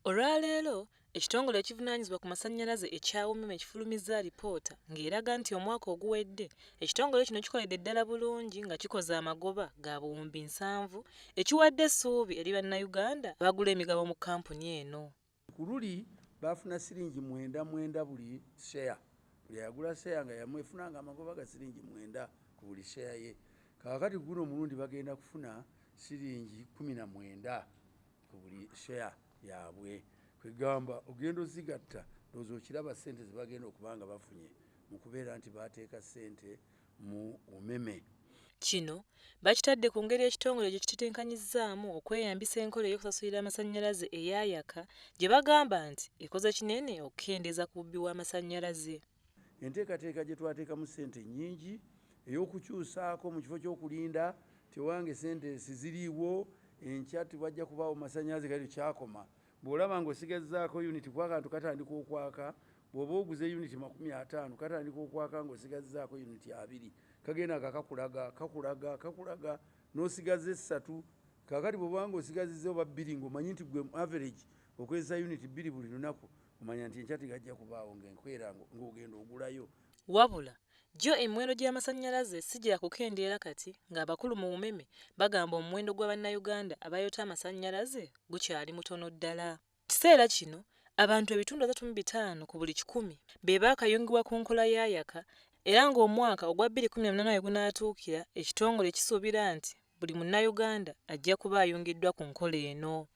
Olwaleero, ekitongole ekivunaanyizibwa ku masannyalaze ekya UMEME kifulumizza alipoota ng'eraga nti omwaka oguwedde ekitongole kino kikoledde ddala bulungi nga kikoze amagoba ga buwumbi 70 ekiwadde essuubi eri Bannayuganda abagula emigabo mu kkampuni eno. Ku luli baafuna siringi 99 buli sheya. Buli ayagula sheya nga yamuefunanga amagoba ga siringi 9 ku buli sheya ye. Kaakati guno omulundi bagenda kufuna siringi 19 ku buli sheya yaabwe. Kwegamba ogenda ozigatta, ndowooza okiraba ssente ze bagenda okuba nga bafunye mu kubeera nti baateeka ssente mu UMEME. Kino bakitadde ku ngeri ekitongole gye kitetenkanyizzaamu okweyambisa enkola ey'okusasulira amasannyalaze eya Yaka gye bagamba nti ekoze kinene okukendeeza ku bubbi bw'amasannyalaze. Enteekateeka gye twateekamu ssente ennyingi ey'okukyusaako mu kifo ky'okulinda tewange ssente siziriiwo, enkya tewajja kubaawo masannyalaze, kale kyakoma. Bw'olaba ng'osigazzaako unit, kuba akantu katandika okwaka bw'oba oguze unit 50, katandika okwaka ng'osigazzaako unit 20, kagenda nga kakulaga kakulaga kakulaga n'osigaza 3. Kaakati bw'oba ng'osigazizza oba 2, ng'omanyi nti gwe average okozesa unit 2 buli lunaku, omanya nti enkya tegajja kubaawo, ng'enkwera ng'ogenda ogulayo. Wabula gyo emiwendo gy'amasannyalaze si gya kukendeera kati ng'abakulu mu UMEME bagamba omuwendo gwa Bannayuganda abayota amasannyalaze gukyali mutono ddala. Kiseera kino abantu ebitundu 35 ku buli 100 be baakayungibwa ku nkola ya Yaka era ng'omwaka ogwa 2018 we gunaatuukira ekitongole kisuubira nti buli Munnayuganda ajja kuba ayungiddwa ku nkola eno.